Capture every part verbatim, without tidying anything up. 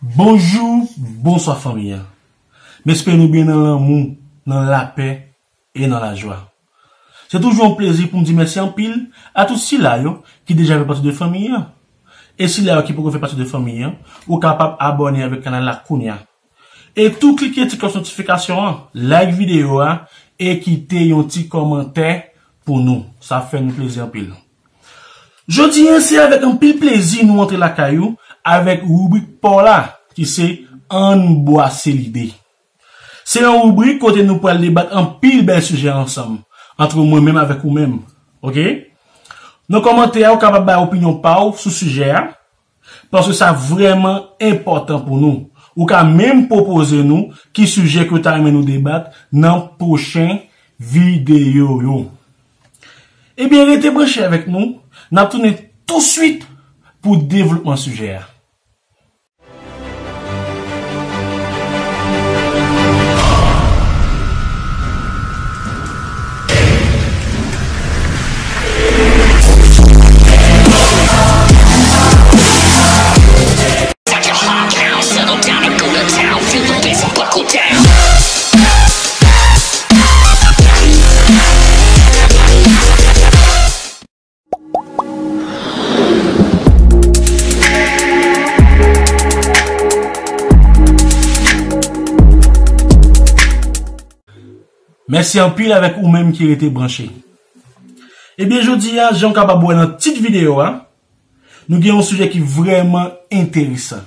Bonjou, bonswa fanmi an. M espere nou byen nan lanmou, nan lapè e nan lajwa. Se toujou yon plezi pou m di mèsi anpil a tout sila yo ki deja fè pati de fanmi an. E sila yo ki poko fè pati de fanmi an, ou kapab abòne avèk kanal la kounye a. E tou klike ti klòch notifikasyon an, like videyo a e kite yon ti kòmantè pou nou. Sa ap fè nou plezi anpil. Jodi a, se avèk anpil plezi nou antre lakay ou avèk ribrik pa w la, ki se Ann bwase lide. Se yon ribrik kote nou pral debat anpil bèl sijè ansanm, ant mwen menm avèk ou menm. Oke? Nan kòmantè a, ou kapab bay opinyon pa w sou sijè a, paske sa vrèman enpòtan pou nou. Ou ka menm pwopoze nou ki sijè ke w ta renmen nou debat nan pwochen videyo yo. Ebyen, rete branche avèk nou, n ap tounen touswit pou devlopman sijè a. Mèsi anpil avèk ou menm ki rete branche. Ebyen, jodi a, jan w kapab wè nan tit videyo a, nou gen yon sijè ki vrèman enteresan.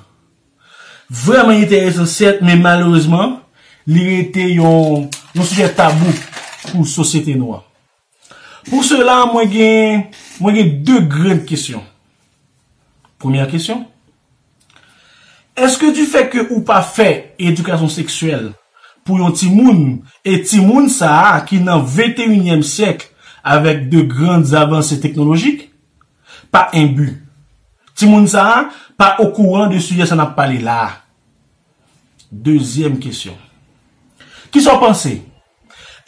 Vrèman enteresan, sèt, men malerezman, li rete yon, yon sijè tabou pou sosyete nou an. Pou sela, mwen gen, mwen gen de grann kesyon. Premyè kesyon, èske difè ke ou pa fè edikasyon seksyèl pou yon timoun, e timoun sa a ki nan venteyinyèm syèk avèk de grann avanse teknolojik, pa enbi. Timoun sa a pa okouran de sijè sa n ap pale la a. Dezyèm kesyon. Kisa w panse?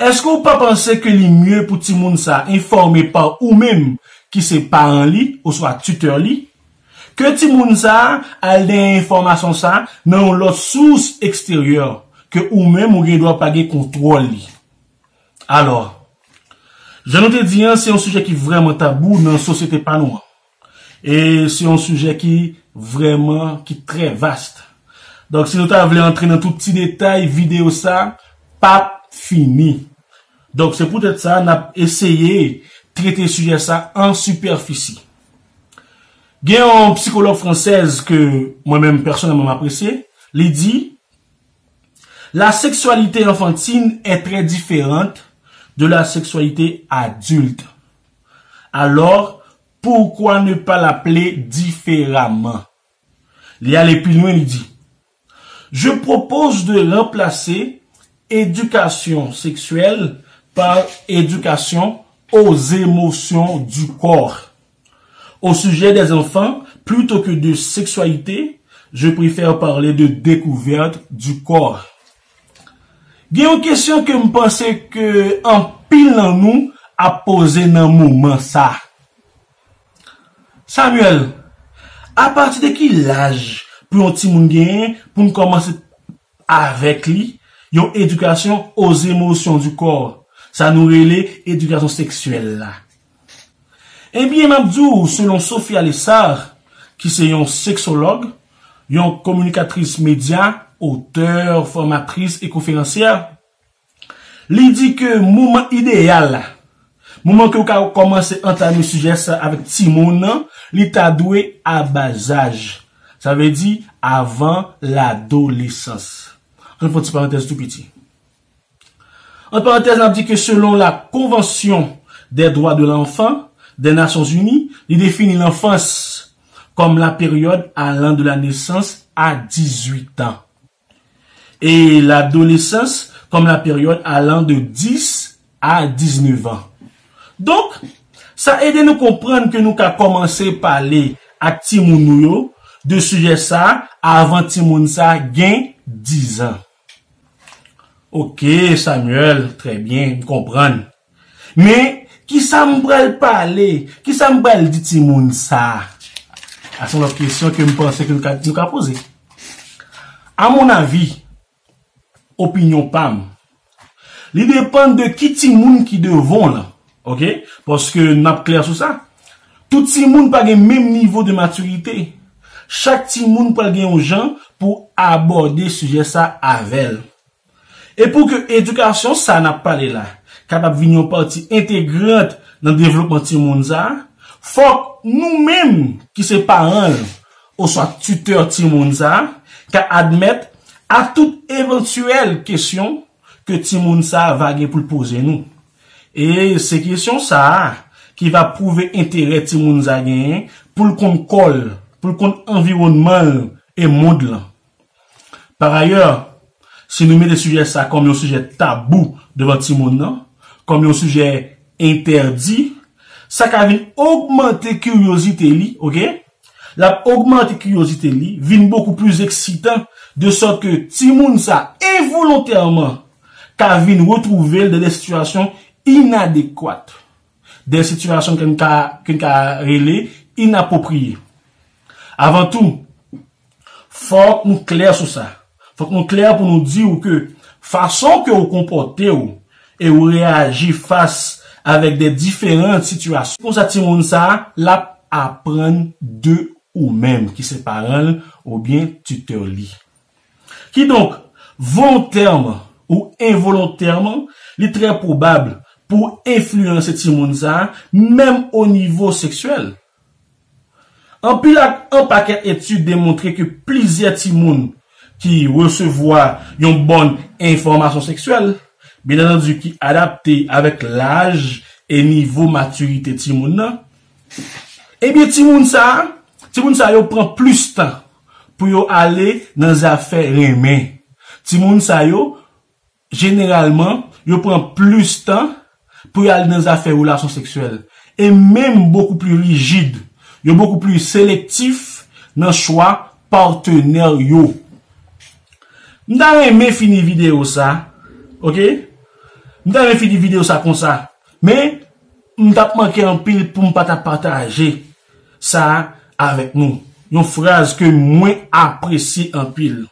Èske w pa panse ke li mye pou timoun sa a enfòme pa ou menm ki se paran li oswa titè li? Ke timoun sa a al dèyè enfòmasyon sa a nan yon lòt sous eksteryè ke ou menm ou gen dwa pa gen kontwòl li. Alò, jan nou te di an, se yon sijè ki vrèman tabou nan sosyete pa nou an. E se yon sijè ki vrèman, ki trè vast. Donk, si nou ta vle antre nan tout ti detay, videyo sa p ap fini. Donk, se poutèt sa, n ap eseye trete sijè sa an sipèfisi. Gen yon sikològ fransèz ke mwen menm pèsonèlman m apresye, li di, La sexualité enfantine est très différente de la sexualité adulte. Alors, pourquoi ne pas l'appeler différemment? Li ale pi lwen, li di, Je propose de remplacer éducation sexuelle par éducation aux émotions du corps. Au sujet des enfants, plutôt que de sexualité, je préfère parler de découverte du corps. Gen yon kesyon ke m panse ke anpil nan nou ap poze nan moman sa. Samuel, apati de ki laj pou yon timoun genyen pou n kòmanse avèk li yon éducation aux émotions du corps, sa nou rele edikasyon seksyèl la? Ebyen, m ap di w, selon Sophia Lessard, ki se yon seksològ, yon kominikatris medya, otè, fòmatris e konferansyè, li di ke moman ideyal la, moman ke w ka kòmanse antame sijè sa avèk timoun nan, li ta dwe a bazaj. Sa vle di avan ladolesans. Ann fè yon ti parantèz tou piti. Ant parantèz, n ap di ke selon la Convention des droits de l'enfant des Nations Unies, li defini lanfans kòm la période allant de la naissance à dix-huit ans. E ladolesans kòm la période allant de dix à dix-neuf ans. Donk, sa ede nou konprann ke nou ka kòmanse pale ak timoun nou yo de sijè sa avan timoun sa gen diz an. Ok, Samuel, trè byen, m konprann. Men, kisa m pral pale, kisa m pral di timoun sa a? Sa se yon lòt kesyon ke m panse ke nou ka, nou ka poze. A mon avi, opinyon pa m, li depann de ki timoun ki devan w lan, oke? Paske n ap klè sou sa. Tout timoun pa gen menm nivo de matirite. Chak timoun pral gen yon jan pou abòde sijè sa avè l. E pou ke edikasyon sa n ap pale la kapab vin yon pati entegrant nan devlopman timoun sa, fòk nou menm ki se paran l oswa titè timoun sa ka admèt a tout evantyèl kesyon ke timoun sa va gen pou l poze nou. E se kesyon sa a ki va pwouve enterè timoun sa genyen pou l konn kò l, pou l konn anviwònman l e mond lan. Parayè, si nou mete sijè sa kòm yon sijè tabou devan timoun nan, kòm yon sijè entèdi, sa ka vin ogmante kiryozite li, oke? L ap ogmante kiryozite li, vin bokou pli eksitan, de sòt ke timoun sa envolontèman ka vin retwouve l dan de sitiyasyon inadekwat, de sitiyasyon ke n ka, ke n ka rele inapwopriye. Avan tou, fòk nou klè sou sa. Fòk nou klè pou nou di w ke fason ke w konpòte w e w reyaji fas avèk de diferan sitiyasyon, konsa timoun sa a, l ap aprann de ou menm, ki se paran l oubyen titè li. Kidonk, volontèman ou envolontèman, li trè pwobab pou w enfliyanse timoun sa a, menm o nivo seksyèl. Anpil ak an pakèt etid demontre ke plizyè timoun ki resevwa yon bòn enfòmasyon seksyèl, byen antandi ki adapte avèk laj e nivo matirite timoun nan, ebyen timoun sa, timoun sa yo pran plis tan pou yo ale nan zafè renmen. Timoun sa yo, jeneralman, yo pran plis tan pou y al nan zafè relasyon seksyèl, e menm bokou pli rijid, yo bokou pli selektif nan chwa patnè yo. M ta renmen fini videyo sa, oke? M ta renmen fini videyo sa konsa, men m t ap manke anpil pou m pa ta pataje sa avèk nou. Yon fraz ke mwen apresye anpil.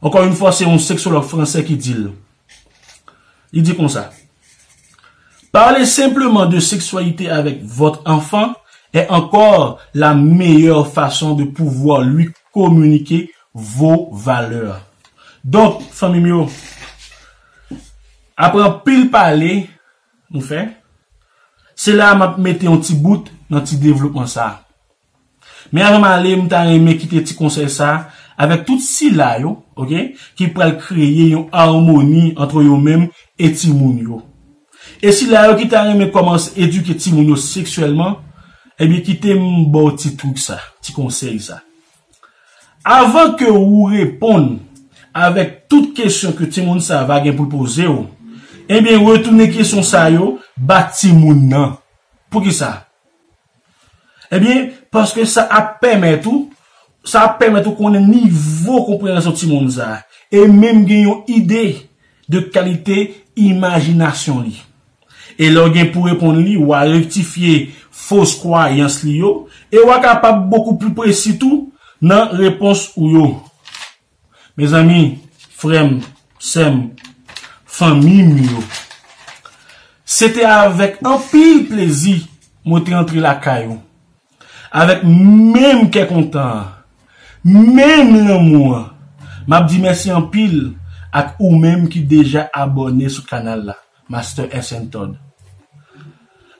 Encore une fois, se yon seksològ fransè ki di l. Li di konsa: Parler simplement de sexualité avec votre enfant est encore la meilleure façon de pouvoir lui communiquer vos valeurs. Donk, fanmi m yo, apre anpil pale nou fè, se la a m ap mete yon ti bout nan ti devlopman sa a. Men avan m ale, m ta renmen kite ti konsèy sa avèk tout sila yo, oke, ki pral kreye yon amoni ant yo menm e timoun yo. E sila yo ki ta renmen kòmanse edike timoun yo seksyèlman, ebyen kite m ba w ti trik sa, ti konsèy sa. Avan ke ou reponn avèk tout kesyon ke timoun sa va gen pou l poze w, ebyen retounen kesyon sa yo ba timoun nan. Poukisa? Ebyen, paske sa ap pèmèt ou, sa ap pèmèt ou konnen nivo konpreyansyon timoun sa a, e menm gen yon ide de kalite imajinasyon li. E lè w gen pou reponn li, w a rektifye fos kwayans li yo, e w a kapab bokou pli presi tou nan repons ou yo. Mezanmi, frè m, sè m, fanmi m yo, se te avèk anpil plezi mwen te antre lakay ou. Avèk menm kè kontan an, menm lanmou an, m ap di mèsi anpil ak ou menm ki deja abòne sou kanal la, Master S N Todd.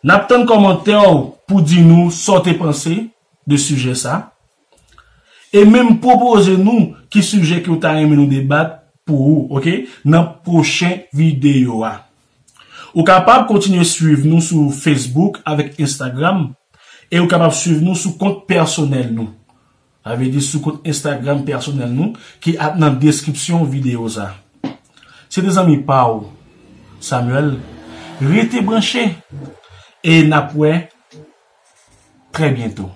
N ap tann kòmantè w pou di nou sa w te panse de sijè sa. E menm pwopoze nou ki sijè ke w ta renmen nou debat pou ou, oke, nan pwochen videyo a. Ou kapab kontinye swiv nou sou Facebook avèk Instagram, e ou kapab swiv nou sou kont pèsonèl nou. Sa vle di sou kont Instagram pèsonèl nou ki ap nan deskripsyon videyo sa. Se te zanmi pa w, Samuel. Rete branche e n ap wè trè byento.